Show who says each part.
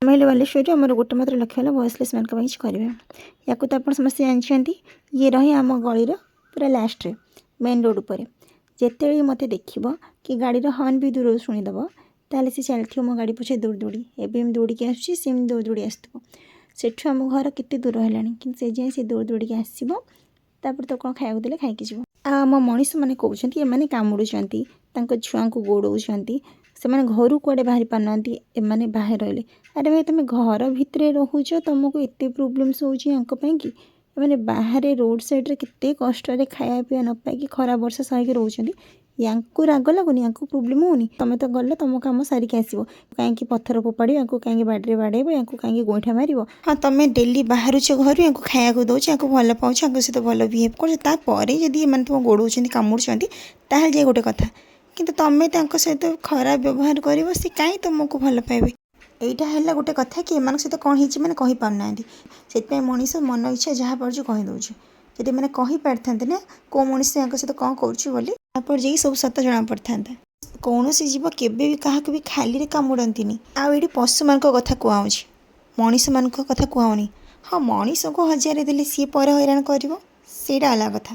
Speaker 1: ଆମେ ହେଲେ ବାଲେଶ୍ୱରରେ, ଆମର ଗୋଟେ ମାତ୍ର ଲକ୍ଷ୍ୟ ହେଲା ଭଏସଲେସ୍ ମାନଙ୍କ ପାଇଁ କିଛି କରିବା। ୟାକୁ ତ ଆପଣ ସମସ୍ତେ ଜାଣିଛନ୍ତି। ଇଏ ରହେ ଆମ ଗଳିର ପୁରା ଲାଷ୍ଟରେ, ମେନ୍ ରୋଡ଼ ଉପରେ। ଯେତେବେଳେ ମୋତେ ଦେଖିବ କି ଗାଡ଼ିର ହର୍ନ ବି ଦୂରରୁ ଶୁଣିଦେବ, ତାହେଲେ ସେ ଚାଲିଥିବ ମୋ ଗାଡ଼ି ପଛେ ଦୌଡ଼ି ଦୌଡ଼ି। ଏବେ ଏମିତି ଦୌଡ଼ିକି ଆସୁଛି, ସେମିତି ଦୌଡ଼ି ଦୌଡ଼ି ଆସୁଥିବ। ସେଠୁ ଆମ ଘର କେତେ ଦୂର ହେଲାଣି, କିନ୍ତୁ ସେ ଯାଏଁ ସେ ଦୌଡ଼ି ଦୌଡ଼ିକି ଆସିବ। ତାପରେ ତ କ'ଣ ଖାଇବାକୁ ଦେଲେ ଖାଇକି ଯିବ। ଆଉ ଆମ ମଣିଷମାନେ କହୁଛନ୍ତି ଏମାନେ କାମୁଡ଼ୁଛନ୍ତି, ତାଙ୍କ ଛୁଆଙ୍କୁ ଗୋଡ଼ଉଛନ୍ତି, ସେମାନେ ଘରୁ କୁଆଡ଼େ ବାହାରି ପାରୁନାହାନ୍ତି, ଏମାନେ ବାହାରେ ରହିଲେ। ଆରେ ଭାଇ, ତୁମେ ଘର ଭିତରେ ରହୁଛ, ତୁମକୁ ଏତେ ପ୍ରୋବ୍ଲେମ୍ସ ହେଉଛି ୟାଙ୍କ ପାଇଁକି। ଏମାନେ ବାହାରେ ରୋଡ଼ ସାଇଡ଼୍ରେ କେତେ କଷ୍ଟରେ ଖାଇବା ପିଇବା ନ ପାଇକି, ଖରା ବର୍ଷା ସହିକି ରହୁଛନ୍ତି। ୟାଙ୍କୁ ରାଗ ଲାଗୁନି? ୟାଙ୍କୁ ପ୍ରୋବ୍ଲେମ୍ ହେଉନି? ତମେ ତ ଗଲ, ତମ କାମ ସାରିକି ଆସିବ। କାହିଁକି ପଥର ଫୋପାଡ଼ିବ ୟାଙ୍କୁ? କାହିଁକି ବାଡ଼ିରେ ବାଡ଼େଇବ ୟାଙ୍କୁ? କାହିଁକି ଗୋଇଠା ମାରିବ? ହଁ, ତମେ ଡେଲି ବାହାରୁଛ ଘରୁ, ୟାଙ୍କୁ ଖାଇବାକୁ ଦେଉଛ, ୟାଙ୍କୁ ଭଲ ପାଉଛ, ୟାଙ୍କ ସହିତ ଭଲ ବିହେଭ୍ କରୁଛ, ତାପରେ ଯଦି ଏମାନେ ତୁମ ଗୋଡ଼ଉଛନ୍ତି, କାମୁଡ଼ୁଛନ୍ତି, ତାହେଲେ ଯାଇ ଗୋଟେ କଥା। କିନ୍ତୁ ତମେ ତାଙ୍କ ସହିତ ଖରାପ ବ୍ୟବହାର କରିବ, ସେ କାହିଁ ତୁମକୁ ଭଲ ପାଇବେ? ଏଇଟା ହେଲା ଗୋଟେ କଥା କି ଏମାନଙ୍କ ସହିତ କ'ଣ ହେଇଛି ମାନେ କହିପାରୁନାହାନ୍ତି। ସେଥିପାଇଁ ମଣିଷ ମନ ଇଚ୍ଛା ଯାହା ପାରୁଛି କହିଦେଉଛି। ଯଦି ଏମାନେ କହିପାରିଥାନ୍ତେ ନା, କେଉଁ ମଣିଷ ୟାଙ୍କ ସହିତ କ'ଣ କରୁଛି ବୋଲି, ତାପରେ ଯାଇକି ସବୁ ସତ ଜଣାପଡ଼ିଥାନ୍ତା। କୌଣସି ଜୀବ କେବେ ବି କାହାକୁ ବି ଖାଲିରେ କାମୁଡ଼ନ୍ତିନି। ଆଉ ଏଇଠି ପଶୁମାନଙ୍କ କଥା କୁହାହେଉଛି, ମଣିଷମାନଙ୍କ କଥା କୁହାହେଉନି। ହଁ, ମଣିଷକୁ ହଜାରେ ଦେଲେ ସିଏ ପରେ ହଇରାଣ କରିବ, ସେଇଟା ଅଲଗା କଥା।